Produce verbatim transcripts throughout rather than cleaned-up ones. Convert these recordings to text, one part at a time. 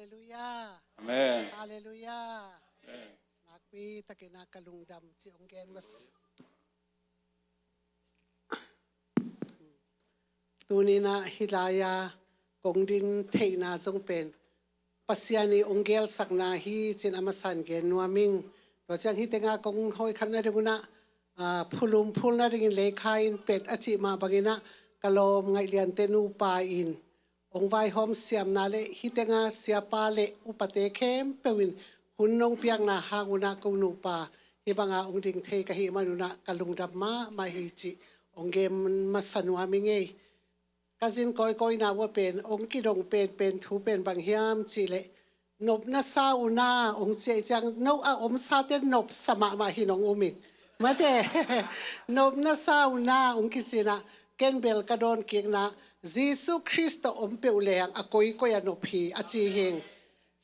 Halleluiah. Amen. Halleluiah. Amen. Nakpi takin a ka lungdam ci hong gen mas. Tuni-in ah hih lai-a kong ding theihna zong pen Pasian ii hong gelsakna hi ci-in a masa-in gen nuam ing. Tua ciang hih tenga kong hoih khat nading un ah, ah, phulum phul nadingin Leikha in pet a cih mah bangin ah ka lawm Ngaih Liante nupa in hong vaihawm siamna le hih tenga siapa le upate khempeuh in hun nong piakna hang un ah ko nupa hih banga hong ding thei ka hih man un ah ka lungdam mahmah hi cih hong gen masa nuam ing ei. Ka zin kawikawina uah pen hong kidong penpen thu pen bang hiam cih leh, nopna sa un ah hong ci ahih ciang, no a omsate nopsa mahmah hi-in hong um ing. Mate, nopna sa un ah hong kici-in ah, ken bel ka dawnkikna, Jesu Khrist tawh om peuh leng a koikoi a nop hi a ci hi ing.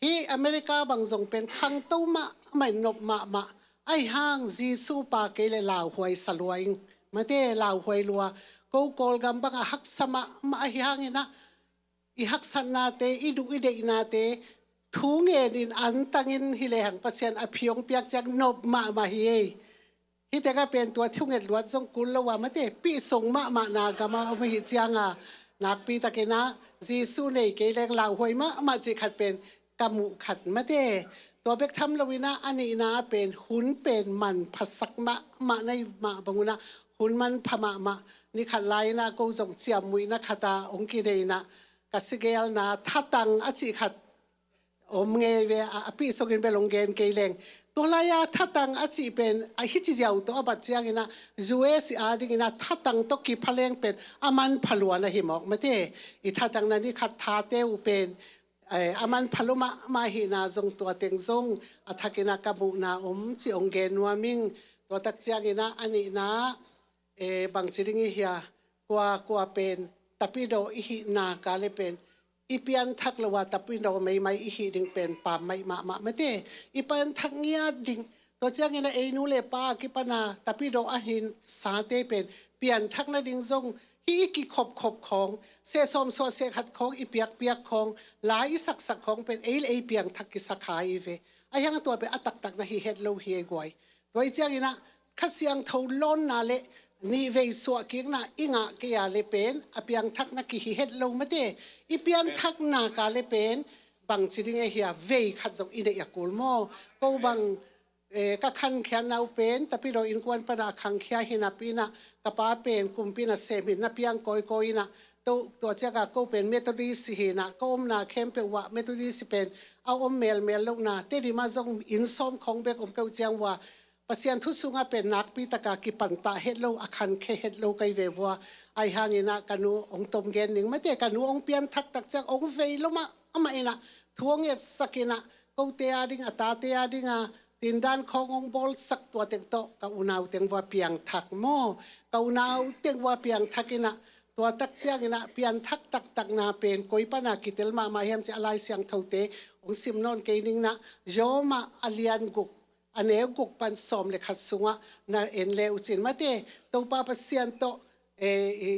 Hih America bang zong pen khangto mahmah in nop mahmah. Ahih hang Jesu pa kei leh lauhuai sa lua ing. Mate, lauhuai lua. Ko Kawlgam bang a haksa mahmah ahih hangin ah, i haksatnate, i duh i deihnate thu ngenin antangin hi lehang Pasian a phi hong piak ciang nop mahmah hi ei. Hih tengah pen tua thunget luat zong kul lo a, mate, pihsung mahmahna gam a om ahih cianga, nakpi takin ah Jesu nei kei leng lauhuai mahmah cih khat pen ka muh khat, mate. Tua bek tham loin ah a nihna pen hun pen manphasak mahmah na hih mah bangun ah hun manpha mahmah. Ni khat lai-in ah ko zong ciammuihna khat ah hong kinei-in ah ka sigelna thatang a cih khat om ngei ve a, a pihsungin bel hong gen kei leng. Tua lai-a thatang a cih pen a hici ziau tawh a bat ciangin ah U S a dingin ah thatang tawh kipha leng pen a manpha lua na hi mawk, mate. I thatangna ni khat thate uh pen, eh, a manpha lua mahmah ahihna zong tua teng zong a thakin ah ka muhna om cih hong gen nuam ing. Tua tak ciangin ah a nihna, eh, bangci ding i hia, kua kua pen tapidaw i hihna ka le pen i pianthak lo a tapidaw meimai i hih ding pen pammaih mahmah, mate. I pianthak ngiat ding. Tua ciangin ah ei nu le pa a kipan a tapidaw a hih sate pen pianthak nading zong hih i kikhopkhop khawng, sehsawm suah sehkhat khawng, i piakpiak khawng, la i saksak khawng pen ei le ei piangthak kisa kha hi ve. Ahih hang tua pen a taktak na hi het lo hi ei guai. Tua ahih ciangin ah Kha Siangtho lawnna le nihvei suahkikna i ngah kei a le pen a piangthakna kihi het lo, mate. I pianthakna ka le pen bangci ding e hia, vei khat zong i neih a kul maw? Ko bang, eh, ka khankhiatna uh pen tapidaw innkuan pana khangkhia hi napi-in ah ka pa pen kumpi nasem hi-in na piang kawikawi-in ah, tua ciangah ko pen Methodist hi-in ah ka omna khempeuh uah Methodist pen a om melmel lohna, Tedim ah zong inn sawm khawng bek om keuh ciang uah Pasian thu sungah pen nakpi taka kipantah het lo, a khankhe het lo ka hi ve vua. Ahih hangin ah ka nu hong tom gen ning, mate, ka nu hong pianthak tak ciang hong vei lo mahmah in ah thu hong etsak in ah kote a ding, a tate a ding a tindan khawng hong bawlsak, tua teng tawh ka unau teng vua piangthak maw. Ka unau teng vua piangthak in ah tua tak ciangin ah pianthak taktakna pen koi pana kitel mahmah hiam cih a Lai Siangthote hong sim nawn kei ning in ah, Rom ah a lian guk, a neu guk pan sawm le khat sungah na en le uh cin, mate, Topa Pasian tawh, eh, i,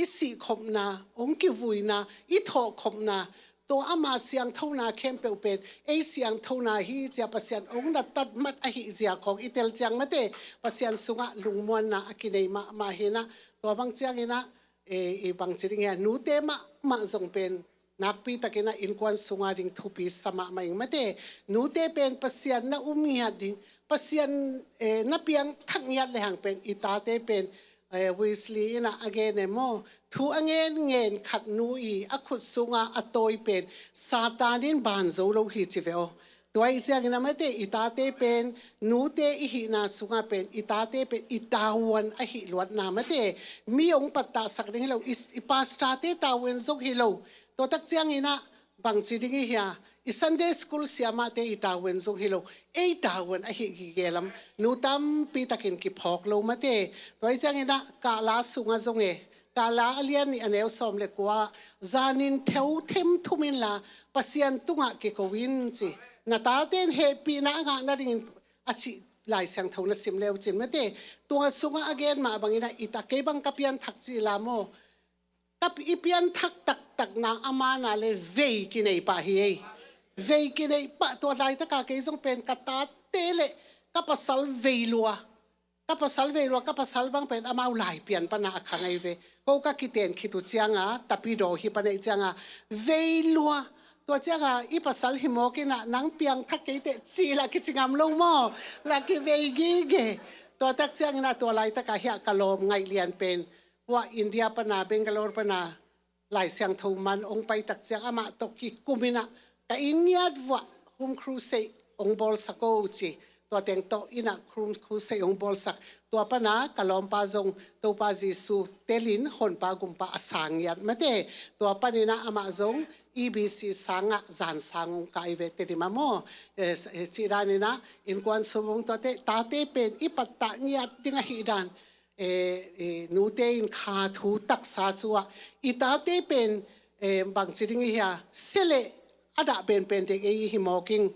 i sihkhopna, hong kivuina, i thawhkhopna, tua ama siangthona khempeuh pen ei siangthona hi ci-a Pasian hong na tatmat ahih zia khawng i tel ciang, mate, Pasian sungah lungmuanna a kinei mahmah hi-in ah, tua bang ciangin ah, eh, i bangci ding hia, nute mahmah zong pen nakpi takin ah innkuan sunga ding thupi sa mahmah ing, mate. Nute pen Pasian na um ngiat ding, Pasian, eh, na piangthak ngiat lehang pen i tate pen, eh, Wesley in ah a gen e maw, thu a ngenngen khat nu i a khut sunga a tawi pen Satan in ban zo lo hi ci ve aw. Tua ahih ciangin ah, mate, i tate pen nute i hihna sungah pen i tate pen i tavuan ahih luatna, mate. Mi hong pattahsak ding hi lo, i, i pastor-te tavuan zong hi lo. Tua tak ciangin ah bangci ding i hia, i Sunday school siamahte i tavuan zong hi lo, ei tavuan ahih gige lam nu tampi takin kiphawk lo, mate. Tua ahih ciangin ah kahla sungah zong e, kahla a lian nih a neu sawm le kua, zanin theu themthum inla Pasian tungah kiko in ci. Na tate in hehpihna a ngah nadingin a cih Lai Siangtho na sim le uh cin, mate. Tua sungah a gen mah bangin ah i ta, kei bang ka pianthak ci la maw. Ka pi-, i pianthak taktakna a mana le vei kinei pah hi ei. Vei kineih pah, tua laitaka kei zong pen ka tate le ka pasal vei lua, ka pasal vei lua, ka pasal bang pen amau Laipian pana a khang ahi ve. Ko ka kiten khit uh cianga, Tapidaw hi pan ahih cianga, vei lua. Tua cianga i pasal hi mawk inah, nang piangthak kei teh cih lah kici ngam lo maw? Lah kivei gige. Tua tak cianginah tua laitaka hiah ka lawm ngaih lian pen, hua India pana, Bangalore pana, Lai Siangtho man hong pai tak ciang amah tawh kikum inah, ka inn ngiat vuah home crusade hong bawlsak o ci. Tua teng tawh inah home crusade hong bawlsak. Tua pana ka lawmpa zong Topa Jesu telin honpa gumpa a sang ngiat mate. Tua paninah amah zong E B C sangah zan sang hong kai ve, Tedim ah maw? Eh, s-, eh, cih daninah innkuan sum hong tuate, tate pen i pattah ngiat ding ahih dan. Eh, eh, nute in kha thu taksa suah, i tate pen, eh, bangci ding i hia, sia le a dah penpen dek ei hi mawk ing,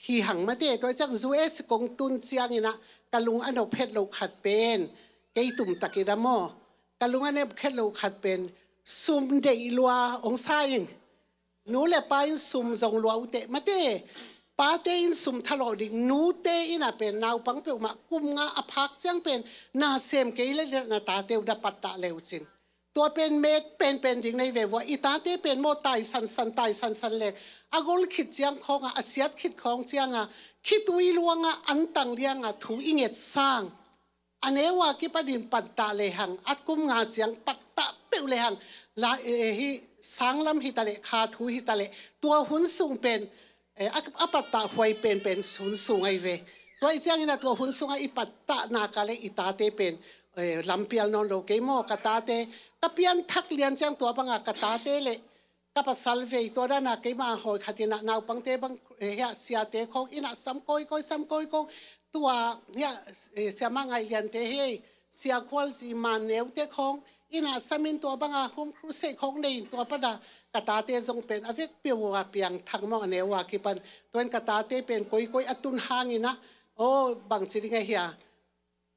hi hang mate. Tua ciang U S kong tun cianginah ka lung a nop het loh khat pen, kei tumtak i dam aw, ka lung a nop het loh khat pen, sum deih lua hong sa ing. Nu le pa in sum zong lua uh teh mate. Pate in sum thalawh ding, nute inah pen naupang peuhmah kum nga a phak ciang pen na sem kei le na tate uh da pattah leucin. Tua pen mek penpen ding nei ve vua, i tate pen maw tai sansan, tai sansan le a gol khit ciang khawnga, a siat khit khawng cianga, khitui luanga, antang lianga thu i nget sang. A neu a kipanin pattah lehang, a kum nga ciang pattah peuh lehang, la, eh, hi sanglam hitaleh, kha thu hitaleh, tua hun sung pen, eh, a, a pattah huai penpen hun sung ahi ve. Tua i ciangin a tua hun sungah i pattah nak a le i tate pen, eh, lampial nawn lo kei maw, ka tate, ka pianthak lian ciang tua banga ka tate le ka pasal vei, tua dana keima a hawi khatinah naupangte bang, eh, hiah siate khawng inah sam kawikawi, sam kawikawi, tua hiah, eh, siamah ngaih liante hei, sia khualzi man neute khawng inah samin, tua banga home crusade khawng nei in, tua pana ka tate zong pen a vekpi uh a piangthak maw, a neu a kipan. Tua in ka tate pen koikoi a tun hanginah, aw, bangci ding a hia,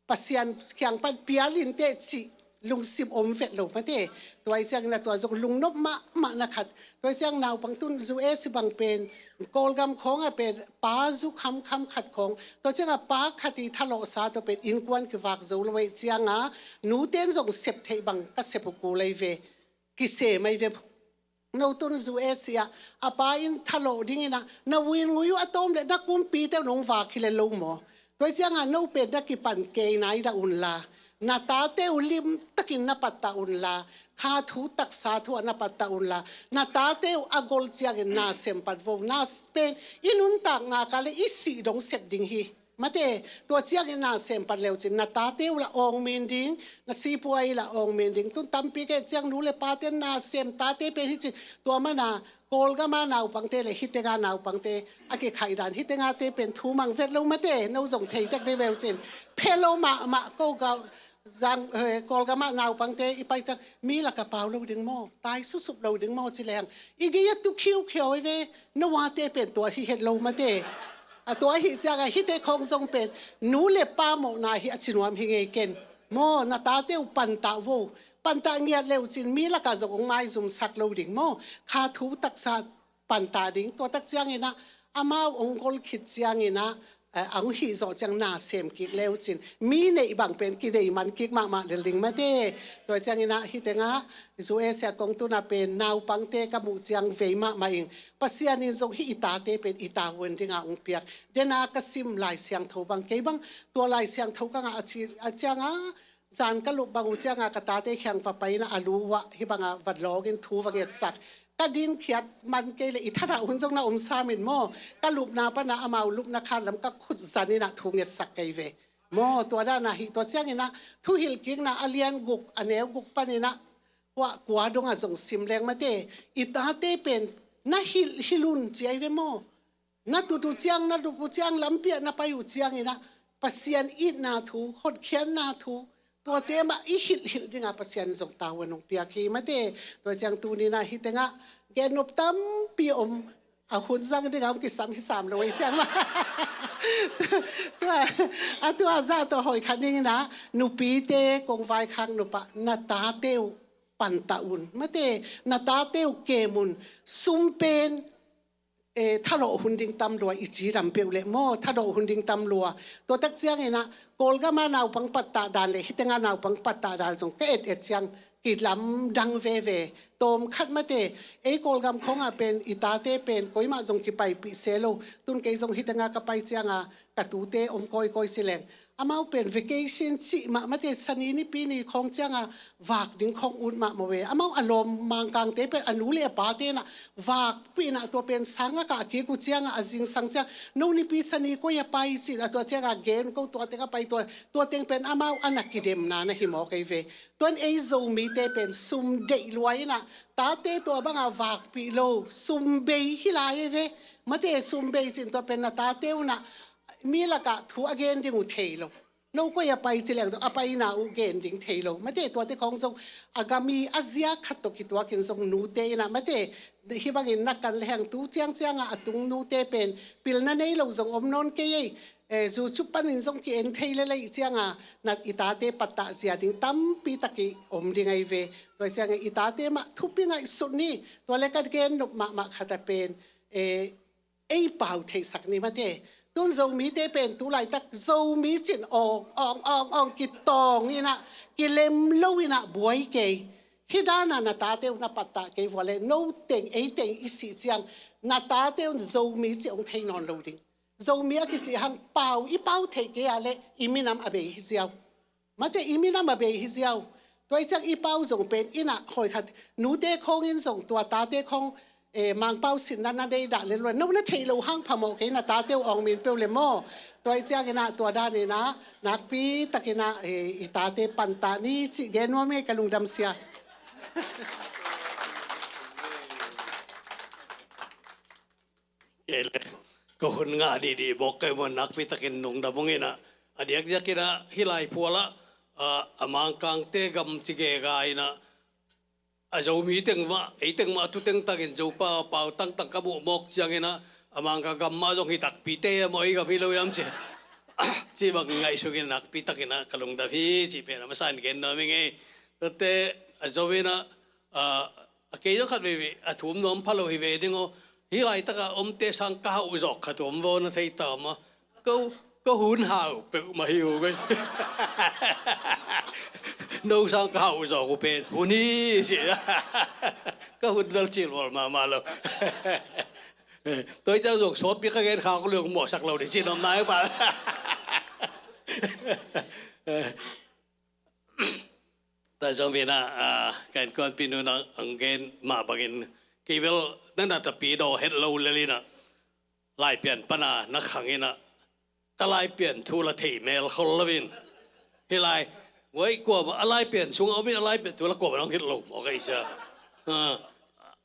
Pasian kiang pan pial inteh cih lungsim om vet lo mate. Tua i ciangin a tua zong lungnop mahmah na khat. Tua i ciang naupang tun U S bang pen, Kawlgam khawng a pen pa zu khamkham khat khawng. Tua cianga pa khat i thalawhsa tua pen innkuan kivak zo lo ei cianga, nuten zong sep theih bang ka sep uh kul ei ve. Kisem ei ve. No tun U S ah a pa in thalawh dinginah, na uin ngui uh a tawm le na kumpite uh nong vak hi le lo maw? Tua i cianga no pen na kipan kei nai dah unla, na tate uh limtakin na pattah unla, kha thu taksa thu ah na pattah unla, na tate uh a gol ciangin na sem pat vo, na pen i nuntakna ka le i sih dong sep ding hi. Mate, tua ciangin na sem pan leucin, na tate uh lah awng min ding, na sipuai lah awng min ding. Tun tampi kei ciang nu le pate na sem tate pen hi cin, tua mana Kawlgama naupangte le hitenga naupangte a kikhaih dan, hitengate pen thu mang vet lo mate, no zong theitek dei veucin. Phe lo mahmah ko gau, zang, eh, Kawlgama naupangte i pai ciang, mi laka pau lo ding maw, tai susup lo ding maw ci leng, i gei a tu khiukhiau i ve, no ate pen tua hi het lo mate. A tua hi cianga hite khawng zong pen, nu le pa mawhna hi a cinuam hi ngei ken. Maw, na tate uh pantah vo. Pantah ngiat leucin mi laka zong ong maizumsak lo ding maw. Kha thu taksa pantah ding. Tua tak cianginah, amau ong gol khit cianginah, eh, ong hih zawh ciang na sem kik leucin. Mi neih bang pen kinei man kik mahmah lel ding mate. Tua cianginah, hitengah, U S a kong tuna pen, naupangte ka muh ciang vei mahmah ing. Pasian in zong hih i tate pen i tavuan dinga ong piak. Dena ka sim Lai Siangtho bang, kei bang tua Lai Siangtho ka ngah a ci-, a cianga, zan ka lup bang uh cianga ka tate khiang va pai inah a lu uah hih banga va lawngin thu va ngetsak. Ka dingkhiat man kei le i thanah hun zong na om samin maw. Ka lupna pana amau lupna khan lam ka khut zaninah thu ngetsak kei ve. Maw, tua dana hih tua cianginah thuhilh kikna a lian guk, a neu guk paninah, Kua, kua dongah zong sim leng mate, i tate pen na hilh, hilh un ci ai ve maw? Na tut uh ciang, na lup uh ciang, lampi ah na pai uh cianginah, Pasian itna thu, hotkhiatna thu, tuate mah i hilhhilh dinga Pasian zong tavuan hong piak hi mate. Tua ciang tuninah hitengah gennop tampi om, a hun zang dinga om kisam hi sam lo ei ciang mah. Tua, a tua zah tawh hoih khat ninginah, nupite kong vaikhak nupah, na tate uh pantah un. Mate, na tate uh kem un. Sum pen, eh, thalawh hun ding tam lua, i cidam peuh leh maw, thalawh hun ding tam lua. Tua tak ciangin ah, Kawlgam a naupang pattah dan leh hih teng a naupang pattah dan zong ka et et ciang kilamdang veve. Tawm khat mate, ei Kawlgam khawngah pen i tate pen koimah zong kipaipih se lo. Tun kei zong hih teng a ka pai ciang a, ka tute om kawikawi si leng, amau pen vacation cih mah mate, Sani nipi ni khawng ciang a vak ding khawng ut mahmah ve. Amau a lawm Mangkangte pen a nu leh a pate in ah vakpih in ah, tua pen sang a kah kik uh ciang a, a zingsang ciang, no nipi Sani koi a pai ci-in ah, tua ciang a gen ko, tua teng a pai, tua, tua teng pen amau a na kidemna na hi mawk ei ve. Tuan ei Zomite pen sum deih lua in ah, tate tua bang a vakpih lo, sum bei hi lai ei ve. Mate, sum bei ci-in tua pen na tate un ah mi lakah thu a gen ding uh thei lo. No koi a pai ci leng zong a paina uh gen ding thei lo. Mate, tuate khawng zong a gam i a zia khat tawh kituakin zong nute in ah, mate, hih bangin na kan lehang tu ciangciang a, a tung nute pen pilna nei lo zong om nawn kei ei. Eh, zu cu panin zong ki-en thei lel ei ciang a, na i tate pattah zia ding tampi tak i om ding ei ve. Tua ciang i tate mah thupi ngaihsut ni. Tua leh ka gen nop mahmah khat a pen, eh, ei pau theihsak ni mate. Tun Zomite pen tu laitak Zomi ci-in awng, awng, awng, awng kitawng in ah, kilem lo in ah buai kei. Hih dan a na tate uh na pattah kei vua leh, no teng, ei teng i sih ciang, na tate un Zomi ci hong thei nawn lo ding. Zomi a kici hang pau, i pau theih kei a leh i minam a bei hi ziau. Mate, i minam a bei hi ziau. Tua i ciang i pau zong pen in ah hoi khat, nute khawng in zong tua tate khawng, eh, Mangpau sinna na dei dah lel lua. No na theih loh hang phamawh kei, na tate uh awng min peuh leh maw. Tua i ciangin ah tua dan in ah nakpi takin ah, eh, i tate pattah ni cih gen nuam ing ei, ka lungdam sia. Kei leh ka hun ngah dihdih bawk kei maw, nakpi takin lungdam ung in ah, a diakdiakin ah hih lai phual ah, ah, a Mangkangte gam ci gega in ah, a Zomi teng mah, ei teng mah tu tengtangin Zopau pau tangtang ka muh mawk ciangin ah, a Mangkang gam mah zong hi takpi te a maw, ei gam hi lo hiam ci, ci bang ngaihsun in nakpi takin ah ka lungdam hi cih pen a masa in gen nuam ing ei. Tuate a Zo in ah, ah, a kei zong khat veivei a thum nuam pha lo hi ve ding aw. Hih laitak a omte sang ka hauh zawk khat om vaw, na thei ta maw. Ko, ko hun hau peuhmah hi uh kei. No sang ka hauh zawk uh pen hun hi ci. Ka hun dal cil hual mahmah lo. Tua i ciang zong sawtpi ka gen khak uh leh hong mawhsak lo ding ci nuam nai pa. Tua Zomi in ah, ah, ka innkuanpih nu in ah hong gen mah bangin, kei bel na na tapidaw het lo lel in ah, Laipian pan a na khang in ah, ka Laipian thu la thei mel khol lo in. Hih lai, guai, kuamah a Laipian sungah om in a Laipian thu la kuamah nong hilh lo mawk ei cia. Ah,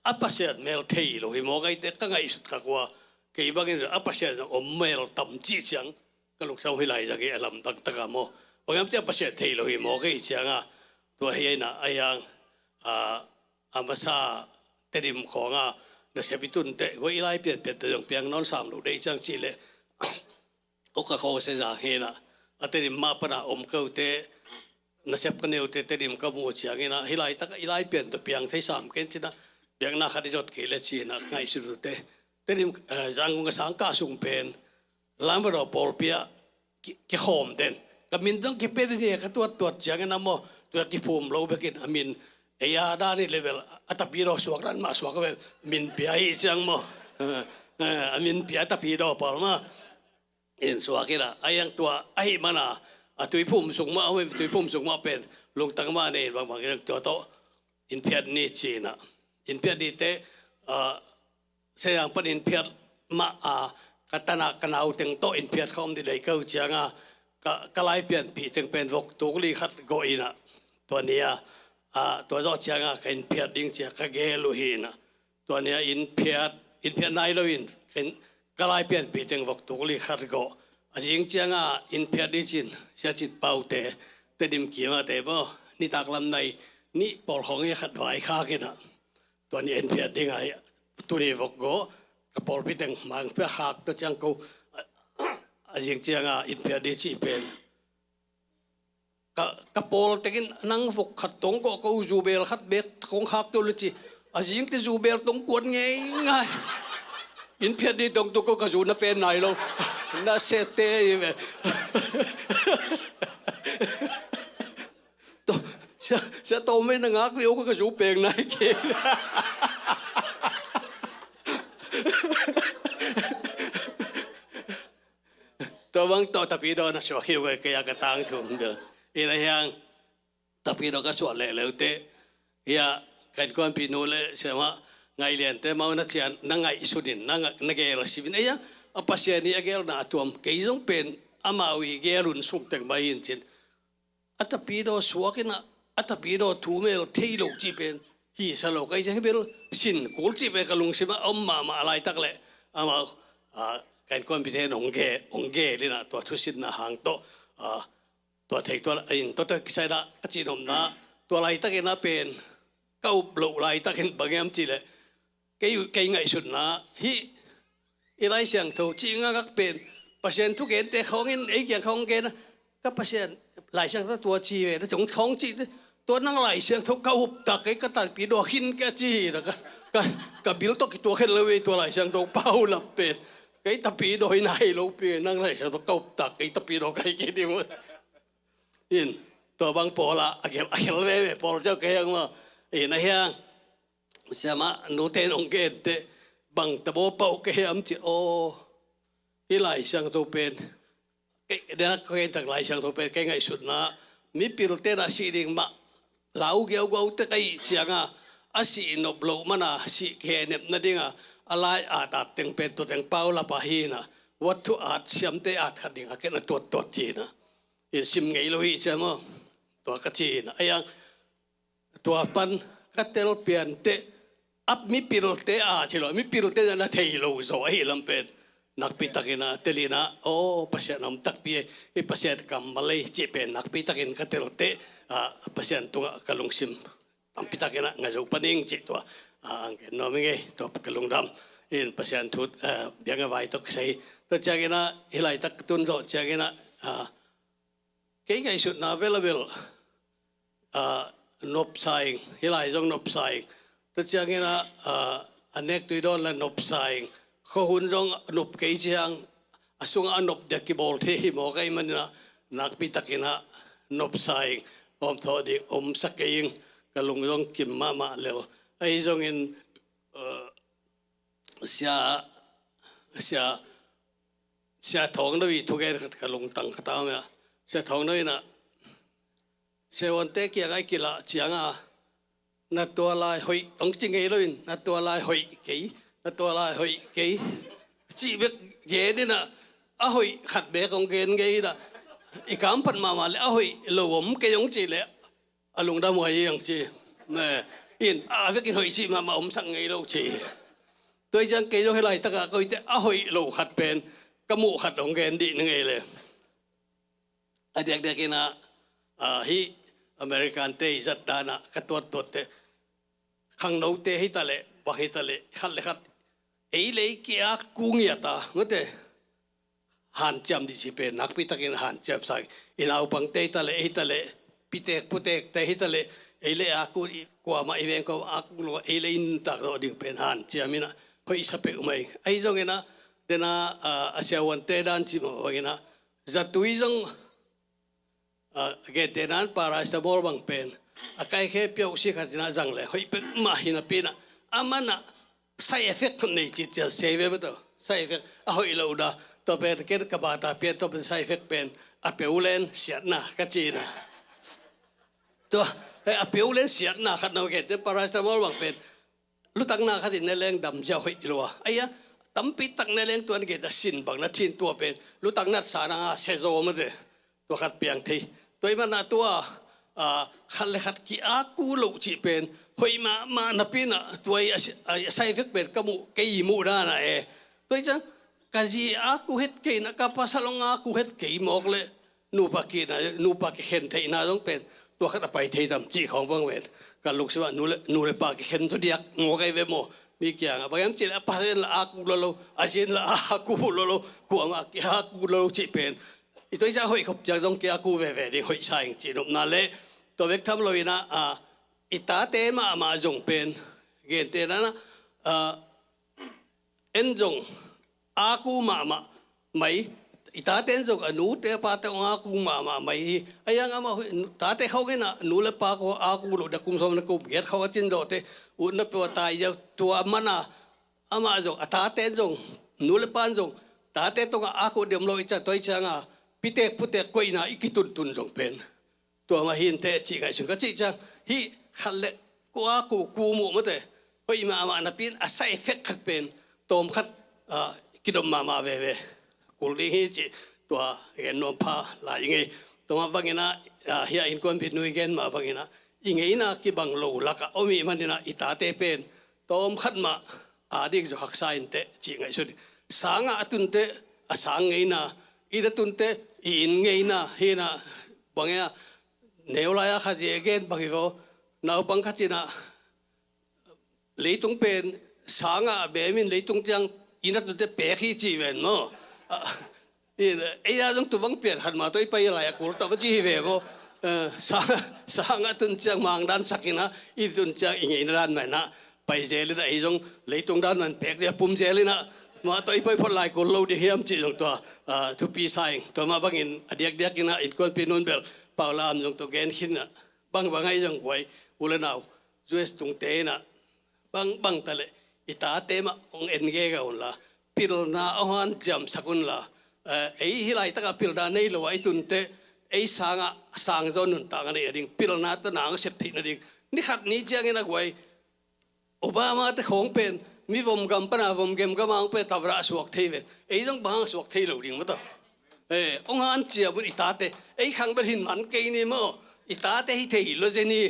a Pasian mel thei lo hi mawk ei te ka ngaihsut kha kua. Kei bangin a Pasian zong om mel tam cih ciang ka lungsim hih lai zang hi a lamdang tak a maw. Bang hiam cih a Pasian thei lo hi mawk ei ciang a. Tua hi a in ah, a hiang, ah, a masa Tedim khawng a nasep i tun teh, guai, i Laipian pian te zong piang nawn sam lo dei ciang cih leh, ko ka kho se zang hi in ah, a Tedim mah pan a om kote, nasep ka neute Tedim ka muh ciangin ah, hih laitak ah i Laipian tawh piang thei sam ken ci in ah, biakna khat i zot kei leh ci in ah ngaihsut uh teh. Tedim, eh, Zangkong ka sang kah sung pen, Lamredo pawlpi ah ki, kikhawm den. Ka min zong kipia den hi, ka tuattuat ciangin ah maw, tua kiphum lo bekin a min, ei a dan hi leh bel a tapidaw suak dan mah suak ve, min pia hi ciang maw. Eh, eh, a min pia tapidaw pal mah in suak in ah, a hiang tua ahih man a, a tuiphum sung mah, a tuiphum sung mah pen lungtang mah nei in bangbang in tua tawh in phiat ni ci in ah, in phiat ni teh, ah, Sayang pan in phiat mah a, ka tan a ka nau teng tawh in phiat kha om dih lei ko ciang a, ka, ka Laipianpih teng pen vok tuk li khat gawh in ah, tua ni a, ah, tua zawh ciang a ka in phiat ding ci a ka gel uh hi in ah, tua ni a in phiat, in phiat nai lo in, ka in, ka Laipianpih teng vok tuk li khat gawh. A zing ciang a in phiat dih ci in, Sia Cin Pau te, Tedim kim a te maw, nitak lam nai nih pawl khawng hi khat vaikhak in ah, tua ni in phiat ding a, tuni vok gawh, ka pawlpi teng mangpia khak tua ciang ko, a, a zing ciang a in phiat dih cih pen. Ka, ka pawl tengin nang vok khat tong gawh ko, zubel khat bek kong khak tua le ci. A zing te zubel tong kuat ngei ngai. In phiat ni tong tu ko ka zu na pen nai lo. Na sete i ve. To, sia, sia to me na ngak ni o ka zu peng nai ke. To bang to tapi do na sua khiu ke ya ka tang thu. Ina hiang tapi do ka sua le le te. Ya kan kon pi nu le sema ngai lian te mau na chian na ngai sunin na ngai na gel sivin ya a Pasian ni a gel na tuam kei zong pen amau i gel un suk teng mai in chin. A tapidaw suak in a, a tapidaw thu mel thei lo cih pen hi sa lo kai ciang hi bel sin kul cih pen ka lungsim ah a om mahmah a laitak leh amau, a, ka innkuanpihte in hong ge, hong gel in a tua thusinna hang tawh, a, tua thei tua in tua tawh kisai dah ka cih nopna tua laitak in a pen ka up loh laitak in bang hiam cih leh kei, kei ngaihsutna hih i Lai Siangtho cih ngakngak pen Pasian thugente khawngin ei kiang khawng gen a, ka Pasian Lai Siangtho tua ci ve na cong khawng cih te, tua nang Lai Siangtho ka uptak kei ka tapidaw khin kei a ci hi na ka, ka, ka bil tawh kituak khen lo ve tua Lai Siangtho paulap pen kei tapidaw hi nai lo pi nang Lai Siangtho ka uptak kei tapidaw kai kei ding maw. In tua bang pawl ah a khel, a khel veve pawl ciau kei hang maw. In a hiang siamah nute in hong gente bang tabaw pauh ka hiam ci aw. Hih Lai Siangtho pen kei denak ka gentak Lai Siangtho pen kei ngaihsutna mipilte na sih ding mah lau giaugiau te ka ih cianga a sih nop loh mana sih khenep nadinga a lai at at teng pen tua teng paulap ahi na vat thu at siamte at khat dinga ken a tuattuat hi na. In sim ngei lo hi cia maw. Tua ka ci hi na a hiang tua pan ka tel pian teh a mipilte a ci lo mipilte na thei lo zaw ahi lam pen nakpi takin a tel in a aw Pasian a om takpi e hi Pasian kammal ei cih pen nakpi takin ka tel teh a Pasian tungah ka lungsim tampi takin a nga zo paning cih tua a ang ken nuam i ngei tua ka lungdam in Pasian thu a biang a vai tok kisai tua ciangin a hi laitak tun zawh ciangin a a kei ngaihsutna bel a bel a nopsa ing hi lai zong nopsa ing tua ciangin a a nek tui dawn la nopsa ing khuahun zong nop kei ciang a sungah a nop dia kibawl thei hi mawk ahi manin a nakpi takin a nopsa ing om thawh ding om sak kei ing ka lung zong kim mahmah lel ahi zongin sia sia sia thawng no i thugen khat ka lungtang ka tau mia sia thawng no in a sia wante kiang ai kila cianga na tua lai hoih ong ci ngei lo in na tua lai hoih kei na tua lai hoih kei ci bek gen in a a hoih khat bek ong gen ngei in a i kam phat mahmah le a hoih lo om kei ong ci le a lungdam uh ahi ang ci in a vekin hoih cih mahmah omsak ngei lo ci. Tua i ciang kei zong hi laitakah koite a hoih lo khat pen ka muh khat hong gen dih ni ngei le a diakdiakin a hi American te i zat danah ka tuattuatte khangnote hi taleh bang hi taleh khat le khat ei le ei kiak ku ngiata mate hanciam dih ci pen nakpi takin hanciam sak i naupangte hi taleh ei taleh pitek putekte hi taleh ei le a ku kuamah i veng kuamah a ku lo ei le in tak zawh ding pen hanciam in a hoih sa peuh mai ahi zongin a dena a siavuante dan ci mah bangin a zatui zong a gente nan paracetamol bang pen a kaikhe piauh si khatin a zang le hoih peuh mah hi napi in a aman a side effect nei ci cia sei ve mah tawh side effect a hoih lo da tawh pen ken ka bata pian tawh pen side effect pen a peulen siatna ka ci in a tua a peulen siatna khat na gente paracetamol bang pen lutakna khatin ne leng damzia hoih lo a aia tampi tak ne leng tuan gente sin bang na thin tua pen lutakna sana a sezo mate tua khat piang thei tua i mana tua a khat le khat ki a ku lo cih pen hoih mahmah napi in a tua i a side effect pen ka muh kei muh dana e tua i ciang ka zi a ku het kei na ka pasal ong a ku het kei mawk le nupa kina nupa kikhen theihna zong pen tua khat a pai thei tam cih khawng bang ven ka lungsimah nu le, nu le pa kikhen tu diak ngawk ahi ve maw mi kiangah bang hiam cih le a pasal in la a ku lo lo a zi in la a ku lo lo kuamah ki a ku lo lo cih pen i tua i ciang hoih khop ciang zong ki a ku veve ding hoih sa ing cih nopna le tua bek tham lo in a i tate mahmah zong pen gente nan a en zong aku mahmah mai. I tate in zong a nute a pate hong aku mahmah mai hi. A hiang amah tate khawng in a nu le pa khawng aku loh dek kum sawm na kum giat khawng a cin zawhte utna peuh a tai ziau. Tua mana amah zong a tate in zong nu le pa in zong tate tungah aku diam lo i ca toi cianga pitek putek koihna i kituntun zong pen tua mah hi inteh cih ngaihsun ka cih ciang hih khat le kua kuku muh mate hoih mahmah napi in a side effect khat pen tawm khat kidom mahmah veve kul ding hi cih tua gen nuam pha lai i ngei. Tua mah bangin ah hiah innkuanpih nu i gen mah bangin ah i ngeina kibang lo lakah om ih manin ah i tate pen tawm khat mah a dik zaw haksa inteh cih ngaihsun. Sangah a tunte a sang ngeina, inn a tunte i inn ngeina hi inah bang e a neu lai-a khat i gen bang hi vaw naupang khat cinah leitung pen sangah a beemin leitung ciang inn a tunte peek hi cih ven maw? Ei a zong tuvang pian khat mah tawh i pai lai a kul tawh va ci hi ve ko. Sangah tun ciang mangdan sak inah i tun ciang i ngeina dan mah inah pai zel inah ei zong leitung dan mah in pek dia pum zel inah mah tawh i pai phot lai kul lo ding hiam cih zong tua thupi sa ing. Tua mah bangin a diakdiak inah innkuanpih nun bel Paula am zong tua gen khin inah bangbang ahi zong guai u le nau U S tungte inah bangbang taleh i tate mah hong en gega unla pilna hong hanciamsak unla ei hih laitakah pilna nei lo ah i tunte ei sangah sangzaw nuntakna neih nading pilna tana hong sep theih nading ni khat ni ciangin a guai Obama te khawng pen mi vom gam pana vom gem gama hong pen tabrah suak thei ven ei zong bang hang suak thei lo ding mataw. Hong hanciam un i tate ei khang bel hin man kei ni maw? I tate hi thei lo zen hi.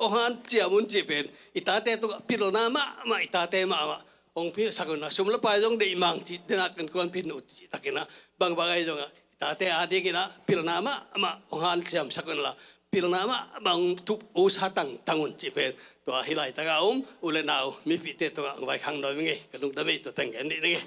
Hong hanciam un cih pen i tate tungah pilna mahmah i tate mahmah hong pisak unla sum le pai zong deih mang cih denak innkuanpih nu cih takinah bangbang ahi zongah i tate a dikinah pilna mahmah hong hanciamsak unla pilna mahmah hong tup usa tangtang un cih pen tua hih laitakah um u le nau mipihte tungah hong vaikhang dawi ngei ka lungdam ei tua teng gen dih ning ei.